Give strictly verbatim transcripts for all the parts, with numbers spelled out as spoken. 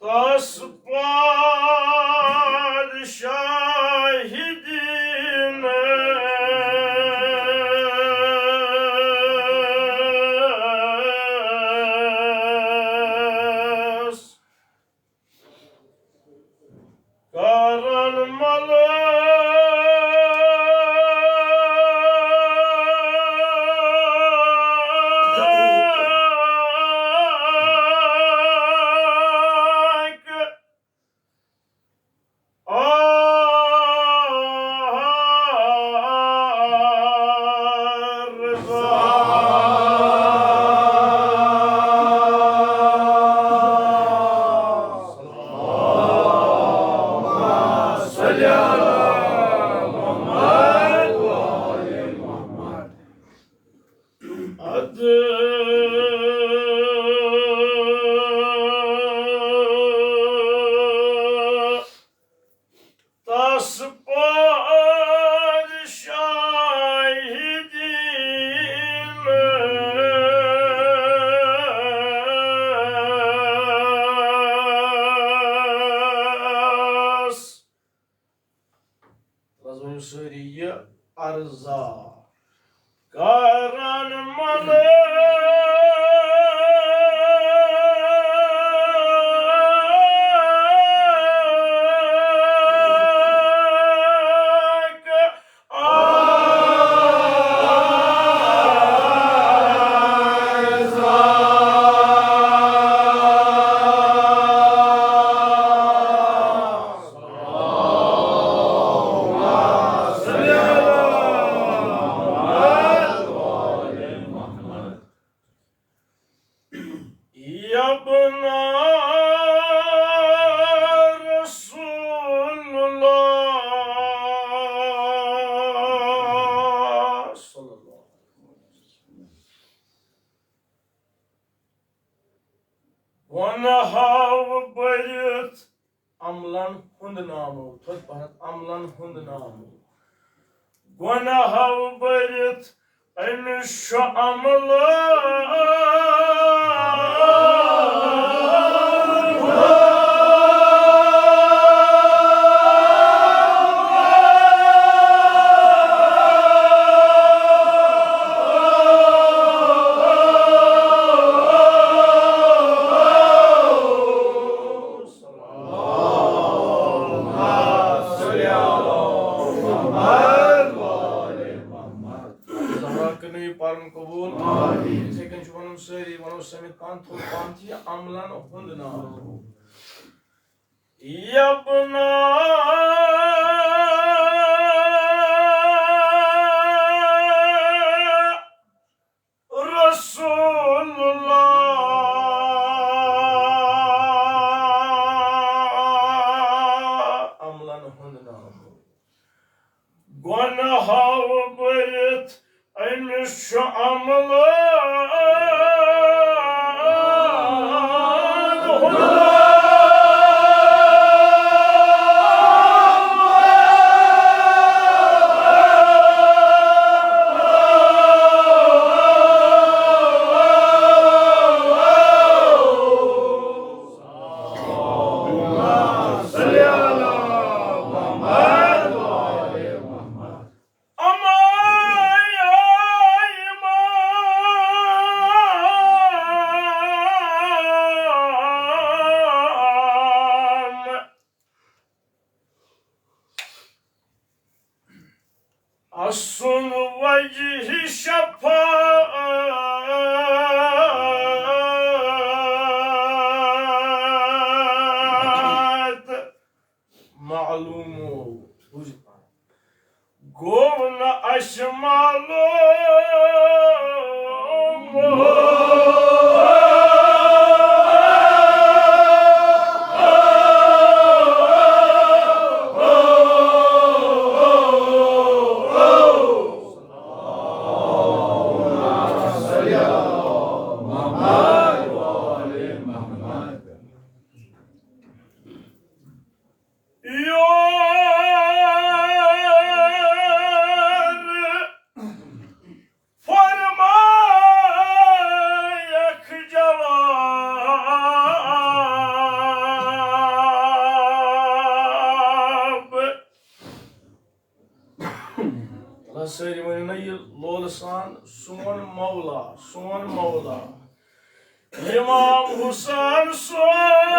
تس پادشاہی دینس کرن ملک تس پادشاہی دینس۔ تَتھ منٛز ؤنِو سٲری یہِ عرضا۔ کرن ملک يا ابن رسول الله صلى الله عليه وسلم۔ گۄناہو بٔرِتھ عملن ہُنٛد نامہٕ، تھوٚد پہنتھ عملن ہُنٛد نامہٕ۔ گۄناہو بٔرِتھ أمِس چھُ عملن زہرا کٔرِو یہِ پَرُن قبوٗل۔ یِتھَے کٔنۍ چھُ وَنُن سٲری، وَنو سٔمِتھ پانہٕ تھوٚد پانہٕ تہِ یہِ عملن ہُنٛد ناو۔ يا ابن رسول الله۔ عملن ہُنٛد ناو۔ گۄناہو بٔرِتھ أمِس چھُ عملن ہُنٛد ناو۔ اصل وجہ شفاعت معلوم۔ گوٚو نہٕ اَسہِ معلوم۔ سٲری ؤنِو نا یہِ لولہٕ سان، سون مولا، سون مولا۔ امام حسین سون۔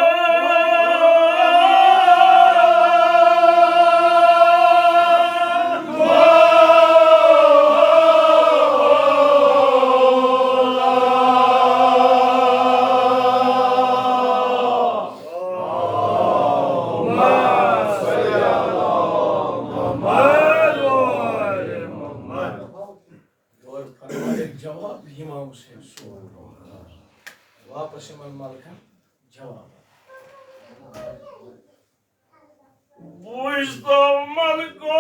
یورٕ فرمایکھ جواب امام حسین سون۔ واپس یِمن ملکن جواب۔ بوٗزتو ملکو،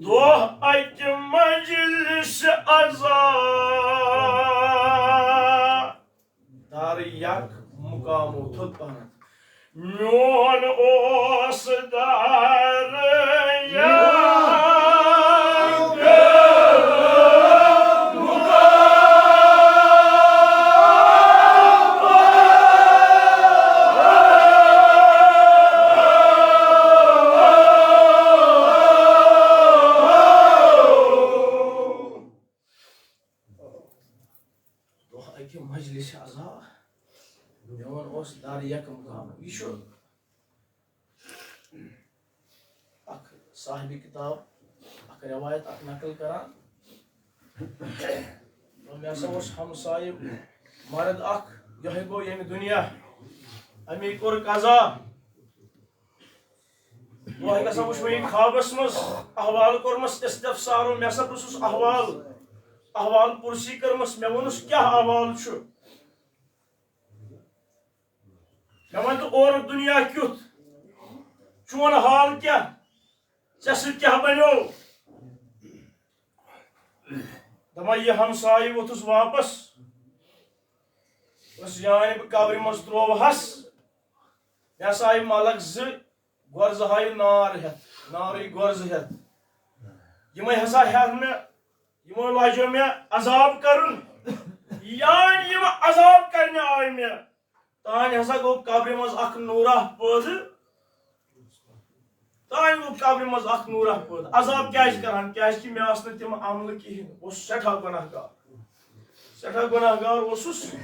دۄہ اَکہِ مجلس عزا۔ دارٕ یک مقامو تھوٚد پہنتھ۔ میون اوس دارٕ یک مقام۔ دۄہ اَکہِ مجلس عزا، میون اوس دارٕ یک مقام۔ یہِ چھُ اکھ صاحب کتاب، اکھ روایت، اکھ نقل کران۔ مےٚ ہسا اوس ہمسایہِ مرد اکھ، یِہوٚے گوٚو ییٚمہِ دُنیا۔ اَمی کوٚر قضا۔ دۄہے گژھان وٕچھ مےٚ یہِ خوابس منٛز، احوال کوٚرمس استفسار، مےٚ ہسا پرٛژھُس احوال، احوال پرسی کٔرمس، مےٚ ووٚنُس کیٛاہ احوال چھُ؟ مےٚ وَن تہٕ اورُک دُنیا کیُتھ؟ چون حال کیٛاہ؟ ژےٚ سۭتۍ کیٛاہ بنیو؟ دَپان یہِ ہمسایہِ ووٚتھُس واپس، یۄس یانہِ بہٕ قبرِ منٛز ترٛووہس، مےٚ ہسا آیہِ ملک زٕ گۄرزٕ ہایہِ نار ہٮ۪تھ، نارٕے گۄرزٕ ہٮ۪تھ۔ یِمے ہسا ہٮ۪تھ مےٚ، یِمو لاجیو مےٚ عذاب کرُن۔ یعنی یِم عذاب کرنہِ آیہِ مےٚ، تانۍ ہسا گوٚو قبرِ منٛز اکھ نوٗرہ پٲدٕ۔ تانۍ گوٚو قبرِ منٛز اکھ نوٗرہ پٲدٕ۔ عذاب کیازِ کران؟ کیازِ کہِ مےٚ آسہٕ نہٕ تِم عملہٕ کِہینۍ۔ بہٕ اوسُس سٮ۪ٹھاہ گۄناہ گار، سٮ۪ٹھاہ گۄناہ گار اوسُس۔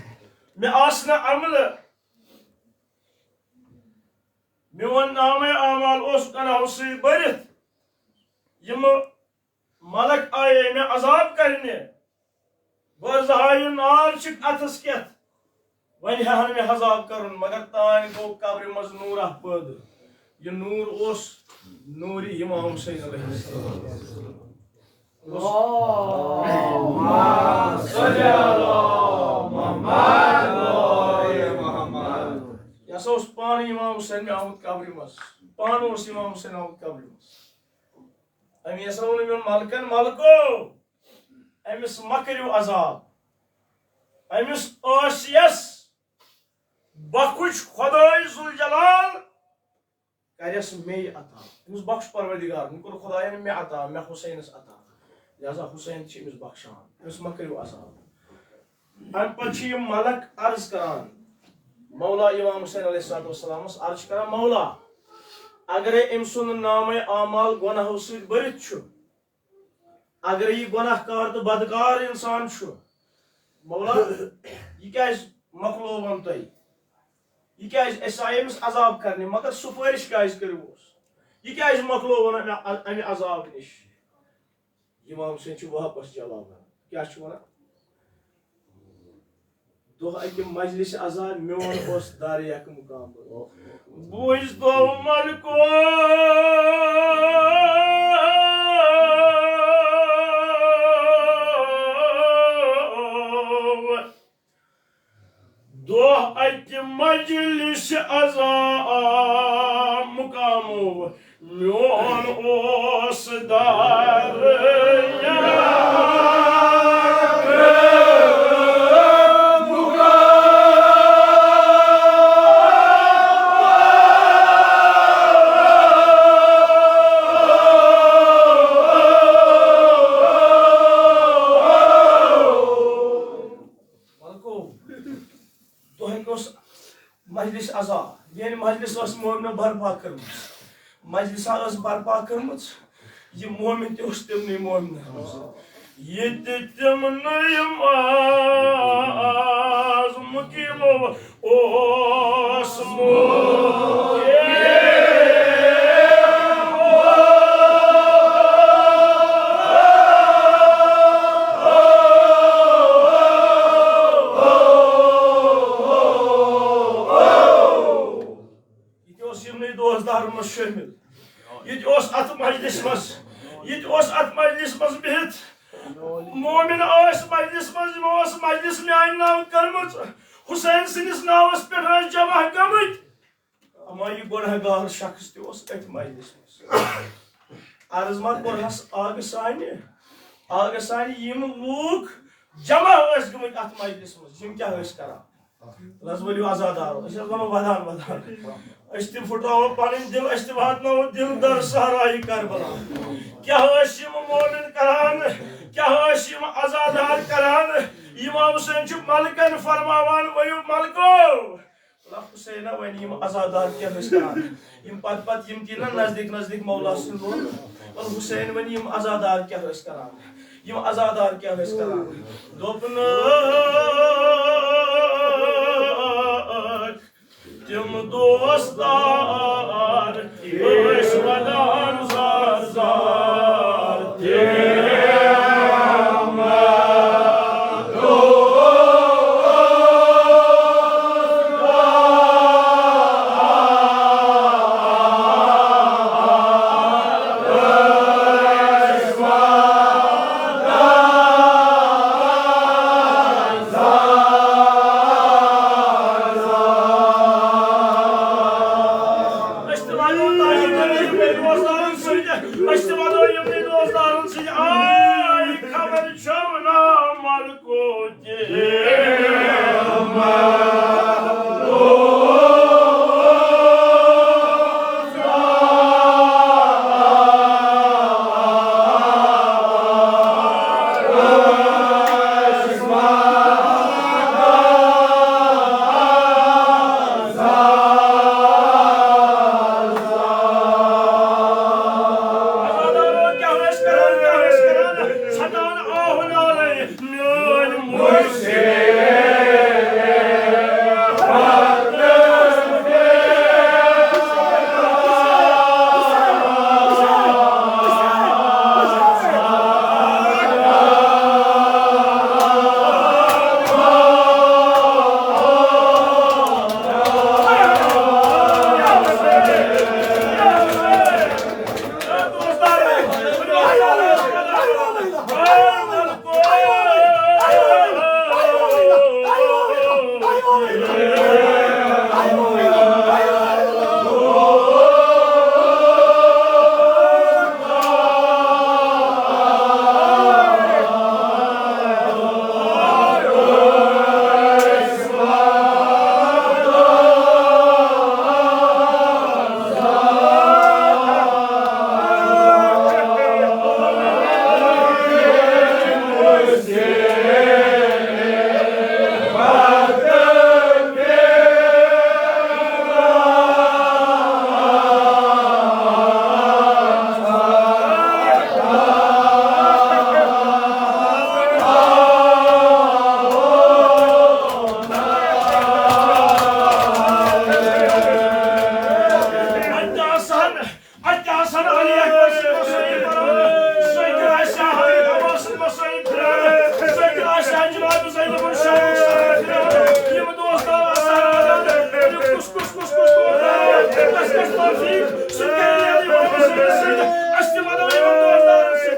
مےٚ آسہٕ نہٕ عملہٕ۔ میون نامہ اعمال اوس گۄناہو سۭتۍ بٔرِتھ۔ یِم ملک آیے مےٚ عذاب کرنہِ۔ گۄرزٕ ہایہِ نار چھِکھ اَتھس کٮ۪تھ۔ وۄنۍ ہٮ۪ہَن مےٚ عذاب کرُن، مگر تانۍ گوٚو قبرِ منٛز نوٗرہ پٲدٕ۔ یہِ نوٗر اوس نوٗرِ امام حسین علیہ السلام۔ اللہم صل علی محمد و آل محمد۔ یہِ ہسا اوس پانہٕ امام حسین مےٚ آمُت قبرِ منٛز، پانہٕ اوس امام حسین آمُت قبرِ منٛز۔ أمۍ ہسا ووٚن یِمن ملکن، ملکو، أمِس مہ کٔرِو عذاب، أمِس ٲس یَس بخُش خۄداے ذوالجلال کرٮ۪س مے عطا۔ أمِس بخش پروردگار، وۄنۍ کوٚر خۄدایَن مےٚ عطا، مےٚ حسینَس عطا۔ لہذا حسین چھِ أمِس بخشان، أمِس مہ کٔرِو عذاب۔ اَمہِ پتہٕ چھِ یِم ملک عرض کران، مولا امام حسین علیہ الصلوۃ والسلامس عرض چھِ کران، مولا، اگرے أمۍ سُنٛد نامے اعمال گۄناہو سۭتۍ بٔرِتھ چھُ، اگر یہِ گۄناہ کار تہٕ بدکار انسان چھُ، مولا، یہِ کیازِ مۄکلووُن تۄہہِ؟ یہِ کیازِ، أسۍ آیہِ أمِس عذاب کرنہِ، مگر سُفٲرِش کیازِ کٔرِووس؟ یہِ کیازِ مۄکلووُن امہِ، امہِ عذاب نِش؟ امام حسین چھُ واپس جواب ونان۔ کیٛاہ چھُ ونان؟ دۄہ اَکہِ مجلس عزا میون اوس دارِ یک مقام۔ بوٗزتو ملکو، دۄہ اَکہِ مجلس عزا مقامو۔ میون اوس دار ٲس مومنو برپا کٔرمٕژ، مجلسا ٲس برپا کٔرمٕژ، یہِ مومن تہِ اوس تِمنٕے مومنن منٛز۔ ییٚتہِ تِمنٕے آز مُقیٖمو اوس مُقیٖم۔ یہِ تہِ اوس یِمنٕے دوستدارن منٛز شٲمِل۔ یہِ تہِ اوس اتھ مجلس منٛز، یہِ تہِ اوس اتھ مجلس منٛز بِہِتھ۔ مومن ٲسۍ مجلس منٛز، یِمو ٲس مجلس میانہِ ناوٕ کٔرمٕژ، حسین سٕنٛدِس ناوس پٮ۪ٹھ ٲسۍ جمع گٔمٕتۍ۔ اما یہِ گۄناہ گار شخص تہِ اوس أتھۍ مجلس منٛز۔ عرض ما کوٚرہس آگہٕ سانہِ، آگہٕ سانہِ یِم لوٗکھ جمع ٲسۍ گٔمٕتۍ اتھ مجلس منٛز، یِم کیٛاہ ٲسۍ کران؟ نہ حظ ؤلِو عزادارو، أسۍ حظ وَنو ودان ودان۔ أسۍ تہِ پھُٹراوو پنٕنۍ دِل، أسۍ تہِ واتناوو دِل در صحرایہِ کربلا۔ کیٛاہ ٲسۍ یِم مومن کران؟ کیٛاہ ٲسۍ یِم عزادار کران؟ امام حسین چھُ ملکن فرماوان، ؤلِو ملکو، ولا حسینا، وۄنۍ یِم عزادار کیٛاہ ٲسۍ کران؟ یِم پتہٕ پتہٕ یِم تہِ نہ نزدیٖک نزدیٖک مولا سُنٛد روٚن، ولا حسین، وۄنۍ یِم عزادار کیٛاہ ٲسۍ کران؟ یِم عزادار کیٛاہ ٲسۍ کران؟ دوٚپنَکھ، تِم دوستار ٲسۍ ودان زار زار۔ تِم أسۍ تہِ وَنو تۄہہِ یِمنٕے دوستدارن سۭتۍ، أسۍ تہِ وَنو یِمنٕے دوستدارن سۭتۍ، آے خبر چھَو نا ملکوت۔ عزادارو، کیٛاہ ٲسۍ کران، کیٛاہ ٲسۍ کران؟ ژھٹان آہُن آلے، میٲنۍ مُرشِد۔ اَتہِ آسہٕ ہن علی اکبر سٕنٛدۍ مصٲیب پران، سۭتۍ آسہِ ہا حامد عباسٕنۍ مصٲیب پھِران، سۭتۍ آسہِ ہا جناب زینب شاہ مصطفیٰ پھِران۔ یِم دوستدار آسہٕ ہن ونان، کُس، کُس، کُس، کُس دوستدار، کس، کس توفیق، سُہ کرِ ییٚلہِ یِمن مصٲیبن سۭتۍ۔ أسۍ تہِ ونو یِمن دوستدارن سۭتۍ۔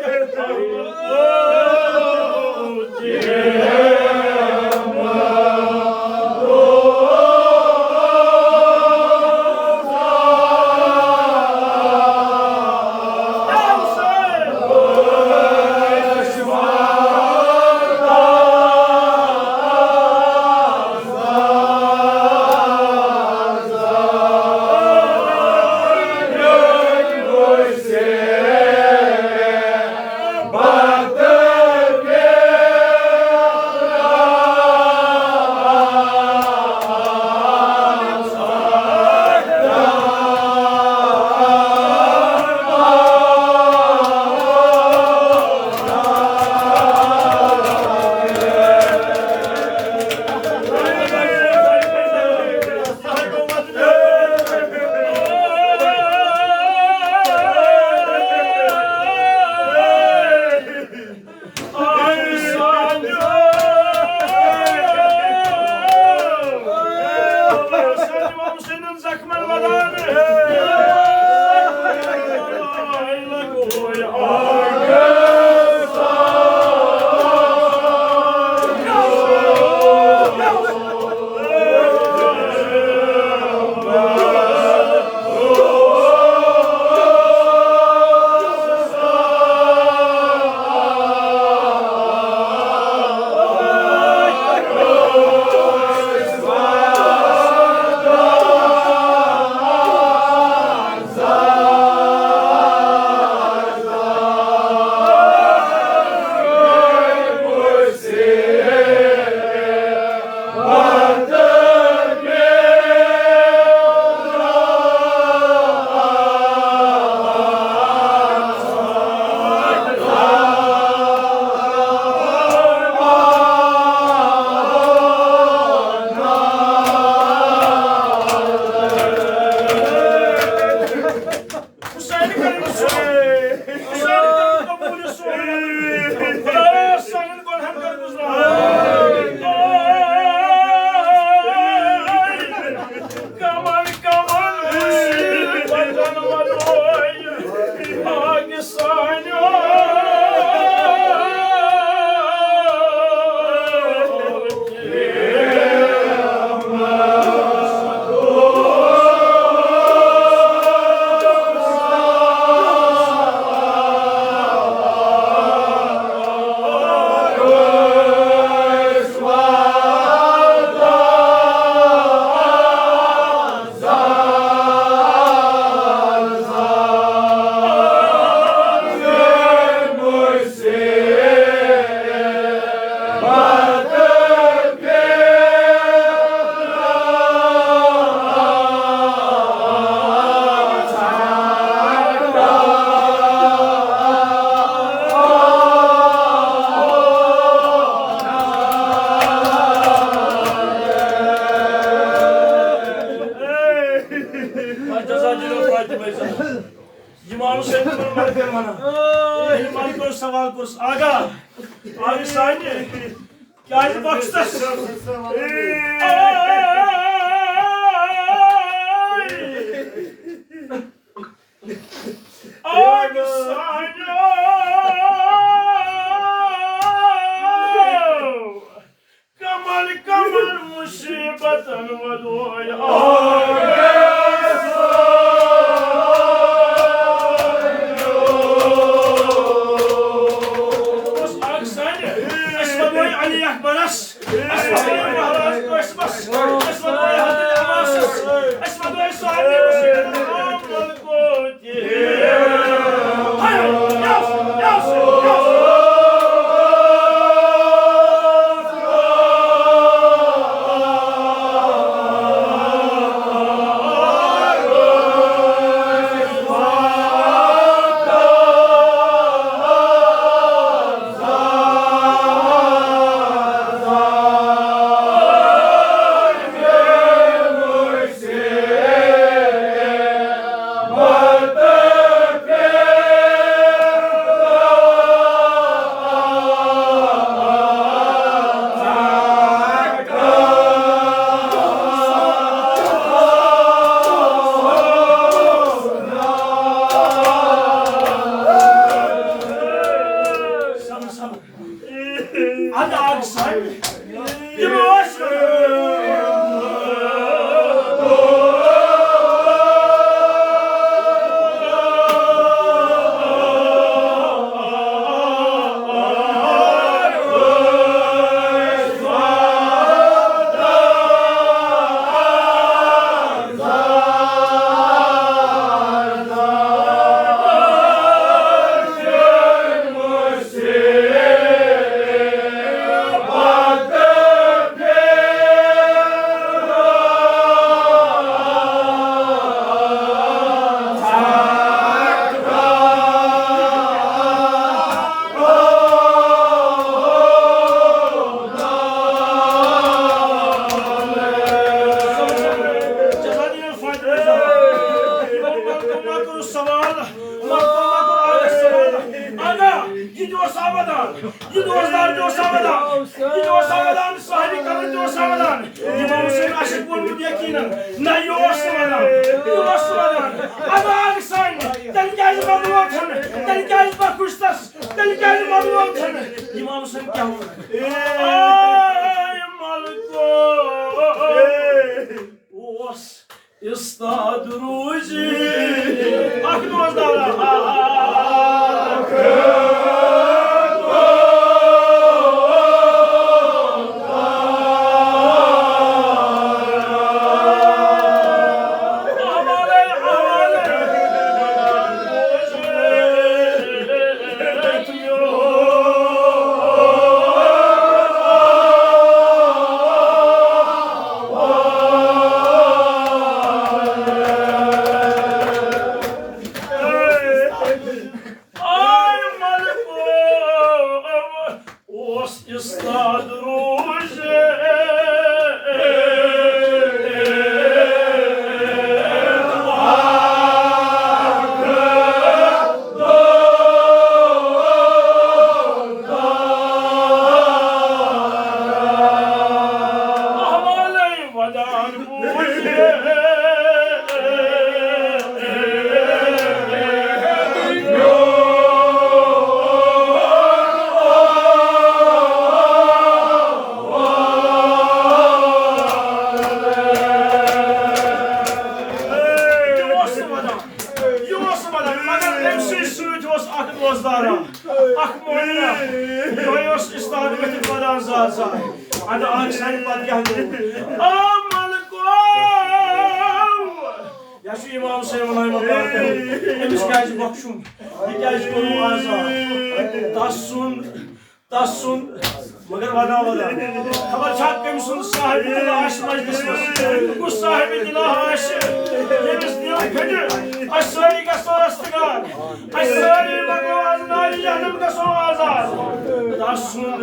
امام حسین کوٚر ملکن ونان۔ ییٚلہِ ملکو سوال کوٚرُس، آغا، آغا سانہِ، کیٛازِ بخشتس؟ آغا سانہِ۔ کمل کمل مصیبتن ودوے۔ اوس اکھ سانہِ، اسہِ ودوے علی اکبرس، اسہِ ودوے مہراج قاسمس، اسہِ ودوے حضرت عباسس، اسہِ ودوے سارنٕے مصیبتن۔ اَدٕ اَکھ سَے۔ یِم ٲسۍ سوال، اَدا، یہِ تہِ اوس آبادان، یہِ دوستدار تہِ اوس آبادان، یہِ تہِ اوس آبادان، صاحبِ قبر تہِ اوس آبادان۔ یِمو اوس أمۍ عاشق ووٚنمُت یقیٖنن، نہ، یہِ اوس نہٕ وَنان، یہِ اوس نہٕ وَنان۔ اَدا اَکھ سَے، تیٚلہِ کیٛازِ بدلوو ژھٕنہٕ؟ تیٚلہِ کیٛازِ بخُشتس؟ تیٚلہِ کیٛازِ بدلوو ژھٕنہٕ؟ اِمام حسین کیٛاہ ووٚن؟ اے ملکو! اوس استاد روزی۔ اکھ دوستدارا۔ آے ملکو، اوس استاد روزی۔ احوالے ودان بوزے۔ یہِ اوس نہٕ وَنان، یہِ اوس نہٕ وَنان، مگر أمۍ سٕے سۭتۍ اوس اکھ دوستدارا، اکھ مولویا، یِہوٚے اوس استاد ؤتھِتھ وَنان زار زار۔ اَدٕ آز سانہِ پَتہٕ کیٛاہ گوٚو؟ آ ملکو! یہِ چھُ اِمام حسین ونان، أمِس کیٛازِ بخشُن؟ یہِ کیٛازِ کوٚرُن آزاد؟ تَس سُنٛد، تَس سُنٛد، مگر ودا ودا۔ خبر چھا کٔمۍ سُنٛد صاحب دِل آسہِ مجلِس منٛز؟ کُس صاحب دِل آسہِ؟ ییٚمِس دِل پھٹہِ، أسۍ سٲری گژھو رستگار۔ أسۍ سٲری لگو از نارِ جہنم گژھو آزاد۔ تَس سُنٛد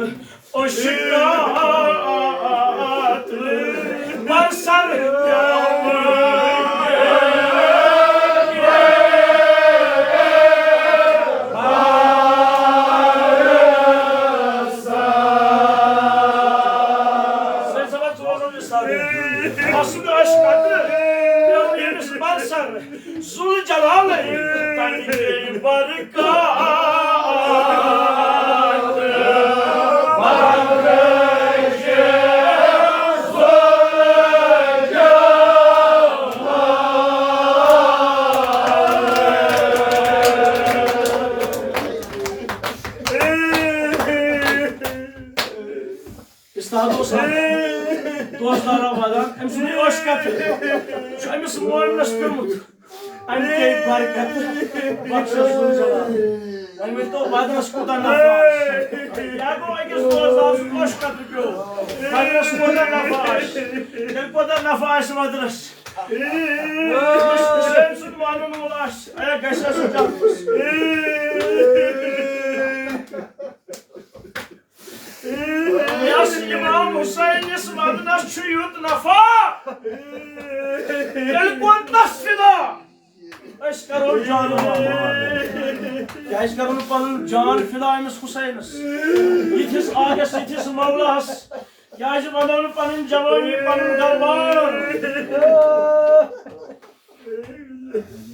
عشقات بر سر پیامد۔ برکات۔ استاد اوس اکھ دوستدارا ودان، أمۍ سُنٛد عٲش کتھ چھُ أمِس مٲمِنس پیوٚمُت۔ اَمہِ گٔے برکت، بخشش سُنٛد جواب۔ وۄنۍ ؤنۍ تو، ودنس کوٗتاہ نفع آسہِ؟ یا گوٚو أکِس دوستدار سُنٛد عٲش کتھ پیوٚو، ودنس کوٗتاہ نفع آسہِ؟ تیٚلہِ کوٗتاہ نفع آسہِ ودنس؟ یُس أمۍ سُنٛد مانن وول آسہِ، اے، گژھِ آسُن جنتس۔ یس امام حسینس ودنس چھُ یُتھ نفع، تیٚلہِ کوٚر تس فدا۔ أسۍ کرو جان، کیازِ کرو نہٕ پنُن جان فدا أمِس حسینس، یِتھِس آقس، یِتھِس مولاہس؟ کیازِ ونو نہٕ پنٕنۍ جوانی، پنُن دربار؟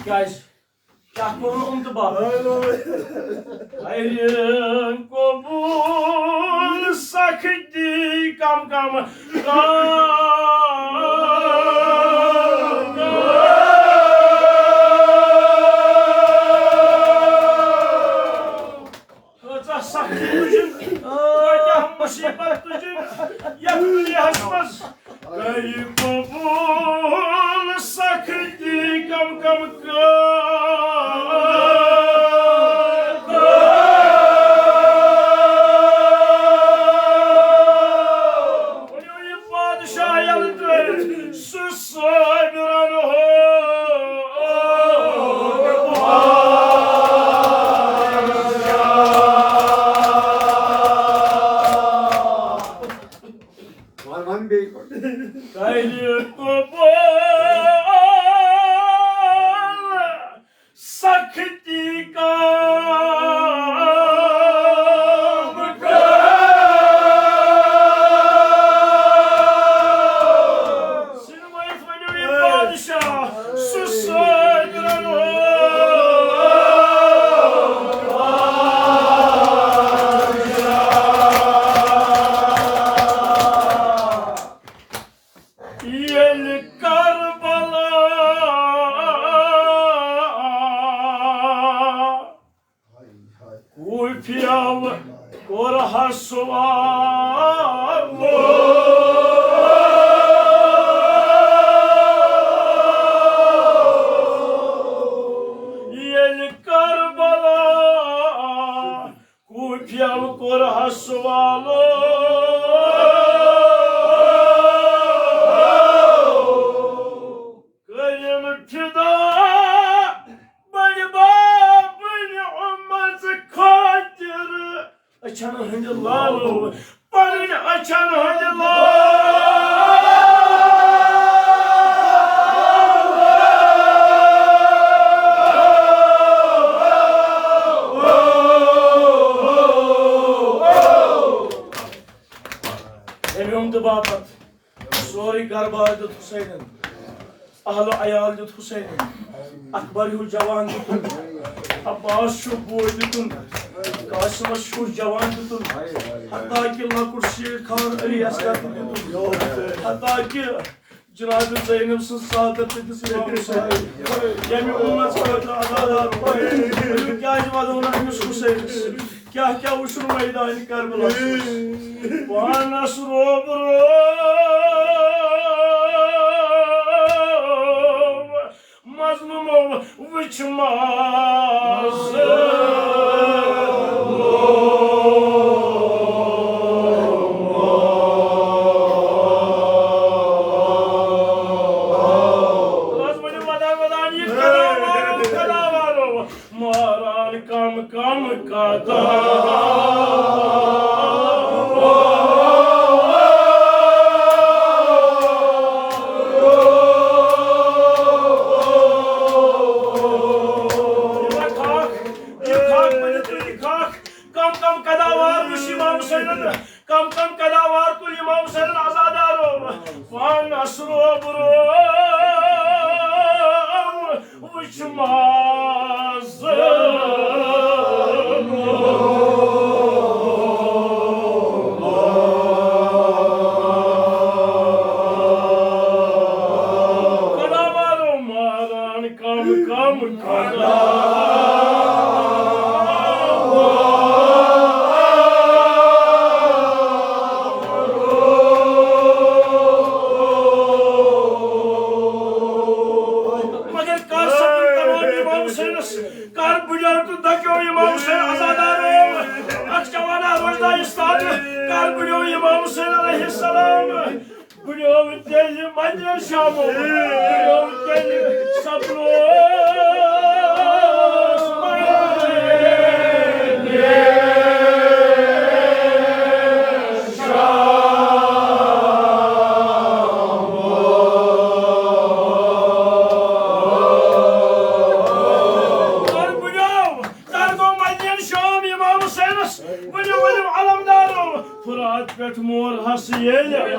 کیازِ؟ کیٛاہ کوٚرُن یِم تہٕ باقٕے؟ خیر قبول سختی کم کم کم۔ کۭژاہ سختی تُجِن، کۭتیٛاہ مُصیٖبت تُجِن یَتھ دُنیاہَس منٛز۔ کَرِ قبول سختی کم کم کم۔ ؤنِو یہِ بادشاہ یَلہٕ ترٛٲوِتھ، سُہ صٲبرَن ہو۔ وَن، وَن بیٚیہِ گۄڈٕ۔ کَرِ قبول سختی کم کم۔ سِنوٲیِتھ ؤنِو یہِ بادشاہ، سُہ صٲبرَن ہو۔ ییٚلہِ کربلا کوٗفیو کوٚر ہا سوال، ییٚلہِ کربلا کوٗفیو کوٚر ہا سوال۔ کٔرِن فدا بٔڑۍ بابٕنۍ اُمژ خٲطرٕ۔ أچھن ہٕنٛدِ لالو، پنٕنۍ أچھن ہٕنٛدِ لالو۔ تٔمۍ ہُنٛد باپتھ سورُے گرٕ بار دیُت حسینن، اہل و عیال دیُت حسینن، اکبر ہیوٗ جوان دیُتُن، عباس ہیوٗ بوے دیُتُن، قاسمس ہیوٗ جوان دیُتُن، حتیٰ کہ لۄکُٹ شیٖر خان علی اصغر تہِ دیُتُن، حتیٰ کہ جناب زینب سٕنٛز ژادر تہِ دِژ امام حسین، ییٚمہِ اُمت خٲطرٕ عزادار اوس۔ کیٛازِ ودو نہٕ أمِس حسینس؟ کیٛاہ کیٛاہ وُچھُن میدانِ کربلاہس منٛز؟ پانس روب روب مظلومو وُچھ ماز۔ لازمنہِ ودان ودان یہِ کداوارو، کداوارو۔ ماران کم کم قدم۔ یہِ خاک، یہِ خاک ؤنِو تُہۍ، یہِ خاک۔ کم کم قداوار وُچھ امام حسینن، کم کم قداوار تُل امام حسینن عزادارو۔ پانس روب روب وُچھ ماز۔ حسینس کر بُڈیو تہٕ دَکیو امام حسین عزادارو۔ اتھ کیٛاہ ونان روزدار استاد، کر بُڈیو امام حسین علیہ السلام۔ بُڈیو تیٚلہِ مدینہ شامو، بُڈیو تیٚلہِ سپنوس مدینہ شامو۔ کر بُڈیو، کر گوٚو مدینہ شام امام حسینس؟ ؤنِو، ؤنِو علمدارو، فرات پٮ۪ٹھ مور ہس ییٚلہِ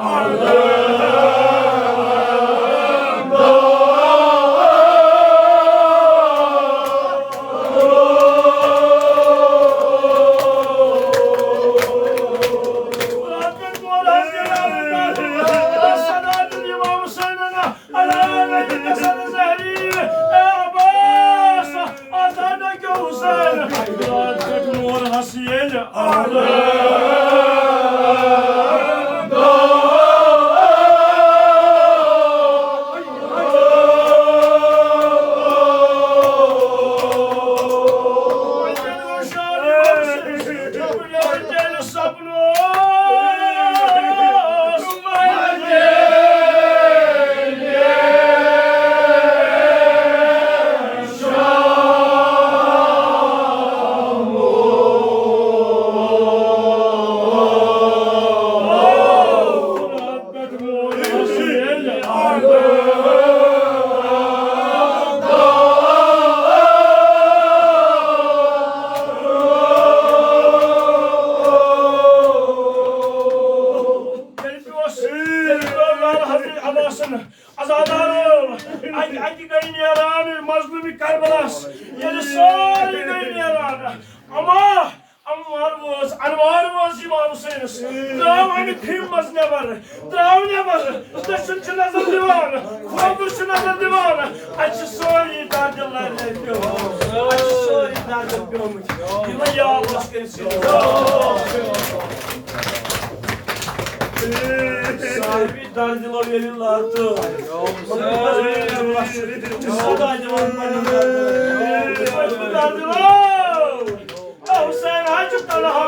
فرات پٮ۪ٹھ مور ہس ییٚلہِ صدا دیُن امام حسینن، الا نبی حسن زہری، اے عباس، آزاد کیو حسین، رات پٮ۪ٹھ مور ہس ییٚلہِ آزاد۔ تیٚلہِ پیوس، تیٚلہِ پیوٚو یارٕ حضرت عباسن عزادارو، اَتہِ، اَتہِ گٔے نیران مظلوٗمِ کربلاہس، ییٚلہِ سٲری گٔے نیران، اما انوار وٲژ، انوار وٲژ امام حسینس، درٛاو اَمہِ خیمہٕ منٛز نٮ۪بر، درٛاو نٮ۪بر، دٔچھُن چھُ نظر دِوان، کھووُر چھُ نظر دِوان، اَتہِ چھِ سٲری دردِ لرِ لرِ پیوٚمٕتۍ، اَتہِ چھِ سٲری دردِ پیوٚمٕتۍ، یِمن یاد اوس کٔرِتھ۔ صاحبِ دردِ لو ییٚلہِ لاتہٕ۔ صدا دِوان پننٮ۪ن دردِ لو۔ حسین حظ چھُ تنہا۔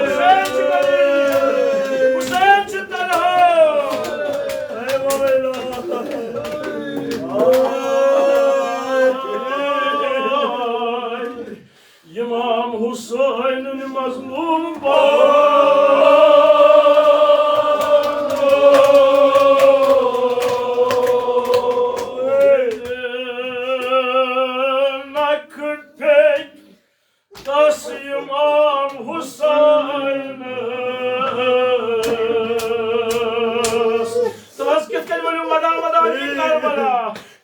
حسین چھُ غریب۔ حسین چھُ تنہا۔ اے مولا۔ امام حسین مظلوم بابا۔ نکھٕ پھیٚکۍ تس امام حسینس۔ تہٕ حظ کِتھ کٔنۍ ؤنِو ودان ودان یہِ کربلا؟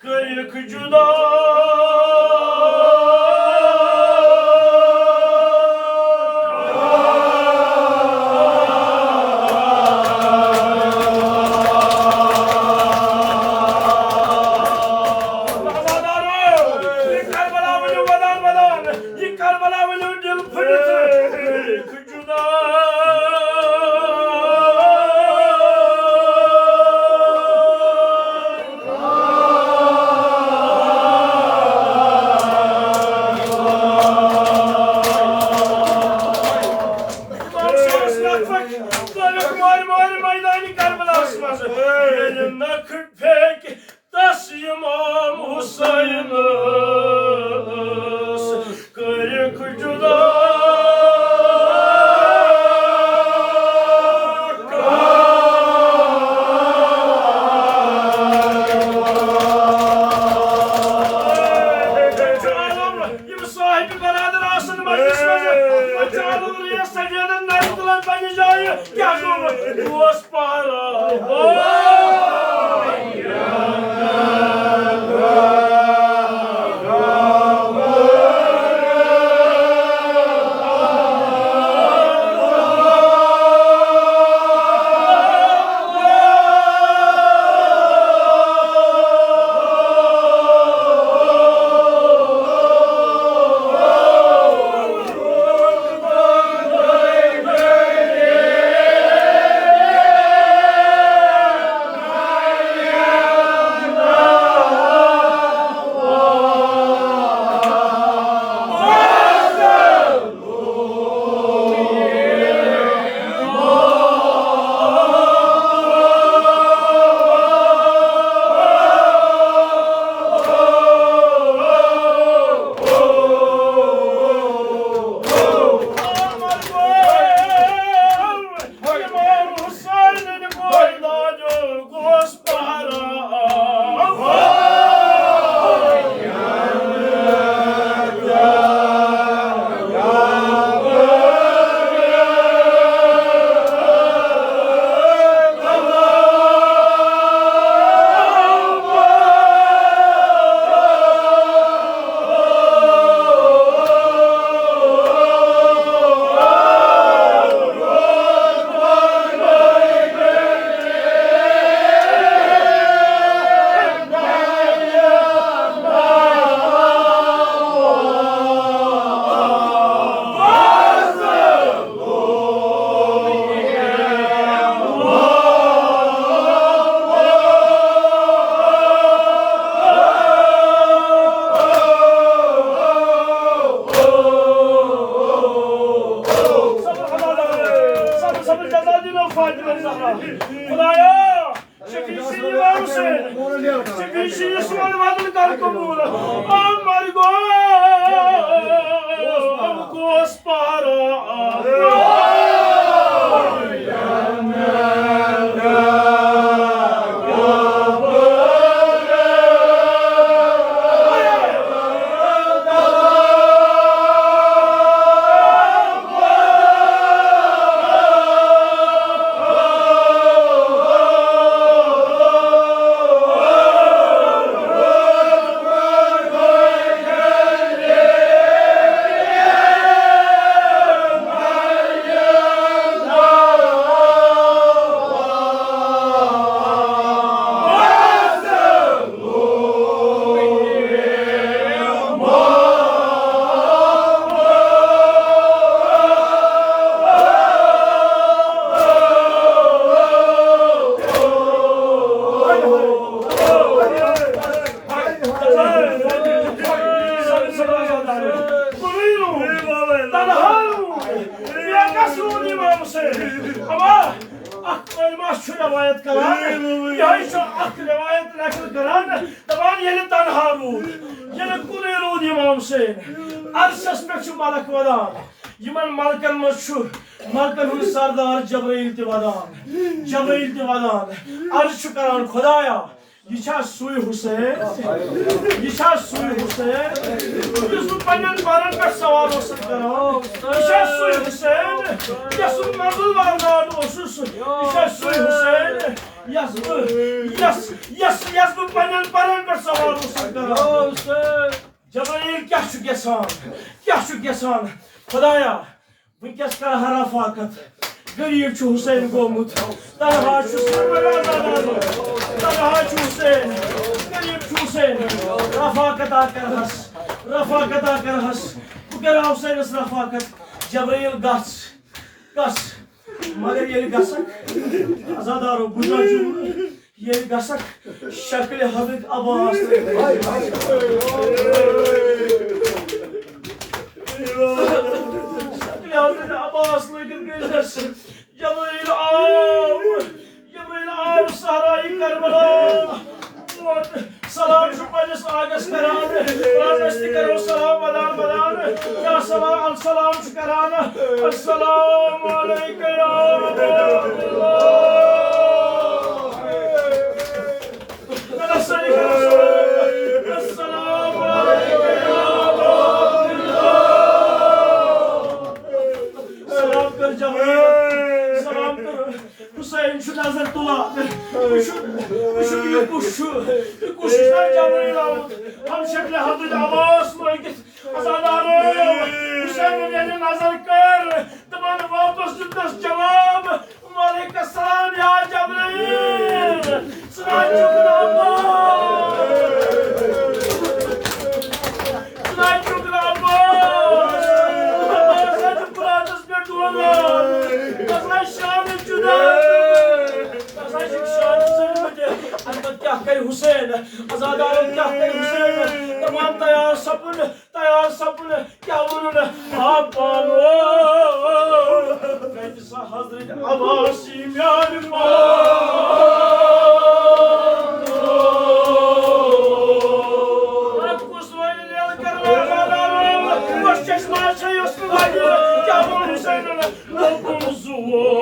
کٔرِکھ جُدا۔ عزادارو، یہِ کربلا ؤنِو ودان ودان، یہِ کربلا ؤنِو دِل پھٔٹِتھ۔ کٔرِکھ جُدا۔ امام حسینس نکھٕ پھیٚکۍ ترٲوِکھ مارِ مارِ میدانِ کربلاہس منٛز۔ ییٚلہِ نکھٕ پھیٚکۍ تس امام حسینس کٔرِکھ جُدا۔ یِم صاحبِ برادر آسن مجلس منٛز، یِمن چھُ عالم ریس سجیدن نرِ تُلان پننہِ جایہِ۔ کیٛاہ گوٚو؟ بہٕ اوس پہرا۔ خدایا، شفیع چھُ امام حسین۔ شفیع چھُ یہِ سون وطن کر قبول۔ او مرگو، گوس پارا۔ تنہا روٗد، بے کس روٗد امام حسین۔ اما اکھ عٲلمہ چھُ روایت کران، یِہوٚے چھُ اکھ روایت نقل کران، دپان ییٚلہِ تنہا روٗد، ییٚلہِ کُنُے روٗد امام حسین، عرشس پٮ۪ٹھ چھُ ملک ودان۔ یِمن ملکن منٛز چھُ ملکن ہُنٛد سردار جبرائیل تہِ ودان، جبرائیل تہِ ودان، عرض چھُ کران، خدایا، یہِ چھا سُے حسین؟ یہِ چھا سُے حسین؟ یُس بہٕ پننٮ۪ن پرن پٮ۪ٹھ سوال اوسُس کران؟ یہِ چھا سُے حسین؟ یس بہٕ منزل وردان اوسُس؟ یہِ چھا سُے حسین؟ یس بہٕ، یس، یس، یس بہٕ پننٮ۪ن پرن پٮ۪ٹھ سوال اوسُس کران؟ جبرائیل کیٛاہ چھُ یژھان؟ کیٛاہ چھُ یژھان؟ خدایا، وٕنکیٚس کرٕ ہا رفاقت۔ غریٖب چھُ حسین گوٚمُت۔ تنہا چھُ سُہ۔ تنہا چھُ حسین۔ غریٖب چھُ حسین۔ رفاقت آ کرہس۔ رفاقت آ کرہس۔ بہٕ کرٕ ہا حسینس رفاقت۔ جبرائیل گژھ۔ گژھ۔ مگر ییٚلہِ گژھکھ، عزادارو، بوٗزِو، ییٚلہِ گژھکھ، شکلِ حضرت عباس لٲگِتھ گٔژھ۔ شکلِ حضرت عباس لٲگِتھ گٔژھ۔ جبرائیل آو، جبرائیل آو صحرائے کربلا۔ سلام چھُ پننِس آقس کران، آز أسۍ تہِ کرو سلام ودان ودان۔ یا سلام، السلام چھُ کران، السلام علیک یا عبداللہ۔ نہ، نہ، سٲری کرو سلام۔ السلام علیک یا عبداللہ۔ سلام کر جبرائیل، سلام کر۔ حسین چھُ نظر تُلان۔ وٕچھُن، وٕچھُن، یہِ کُس چھُ؟ یہِ کُس چھُ؟ سُہ جبرائیل آمُت۔ ہم شکلِ حضرت عباس لٲگِتھ۔ عزادارو، حسین ییٚلہِ نظر کٔر، تِمن واپس دیُتنس جواب، وعلیکم السلام یا جبرائیل۔ سُہ نہ چھُکھ نہٕ عباس۔ سُہ نہ چھُکھ نہٕ عباس۔ عباس ہا چھُ قرآنس پٮ۪ٹھ ونان، تس آسہِ شان جدا۔ تس آسہِ شان سۭتۍ۔ البتہ کیٛاہ کرِ حسین؟ عزادارن کیٛاہ کرِ حسین؟ دپان تیار سپُد، تیار سپُد۔ کیٛاہ ووٚنُن؟ آ پانو، کتہِ سا حضرت عباسی میانہِ پانو؟ کُس وَنہِ نیل کروا گادارو؟ کۄس چشمہ چھےٚ یۄس نہٕ وَنہِ؟ کیٛاہ ووٚن حسینن؟ لوگُن زُو۔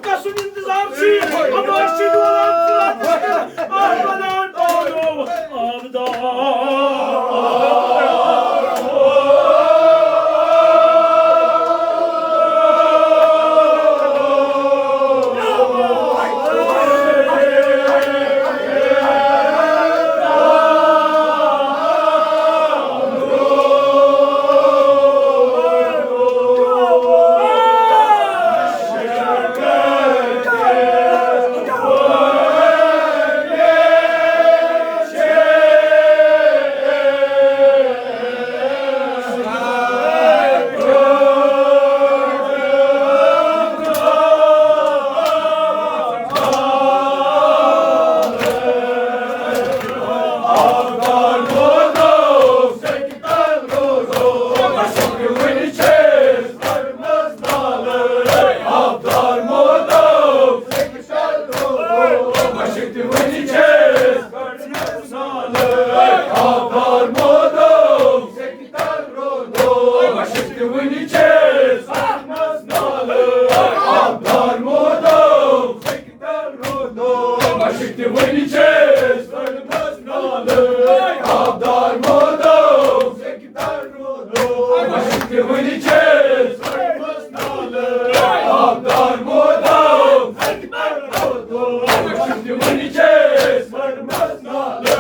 گژھُن انتظار چھُ، عباس چھُ ڈولان، آب ودان پانو، آب دان۔ آبدار مودو، سیٚکہِ تل رودو، مشک تہِ وُنہِ چھِ أسۍ، منٛز نالہٕ۔ آبدار مودو، سیٚکہِ تل رودو، مشک تہِ وُنہِ چھِ أسۍ، منٛز نالہٕ۔ آبدار مودو، سیٚکہِ تل رودو، مشک تہِ وُنہِ چھِ أسۍ، منٛز نالہٕ۔ آبدار مودو، سیٚکہِ تل رودو، مشک تہِ وُنہِ چھِ أسۍ، منٛز نالہٕ۔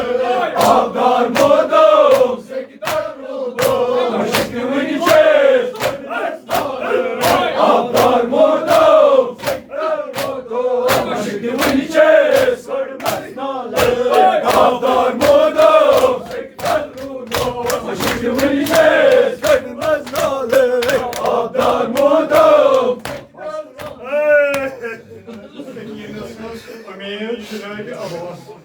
آبدار مودو، سیٚکہِ تل رودو، مشک تہِ وُنہِ چھِ أسۍ، آبدار مودو، مشک تہِ وُنہِ چھِ أسۍ، آبدار مودو، مشک تہِ وُنہِ چھِ أسۍ، آبدار مودو۔ امین۔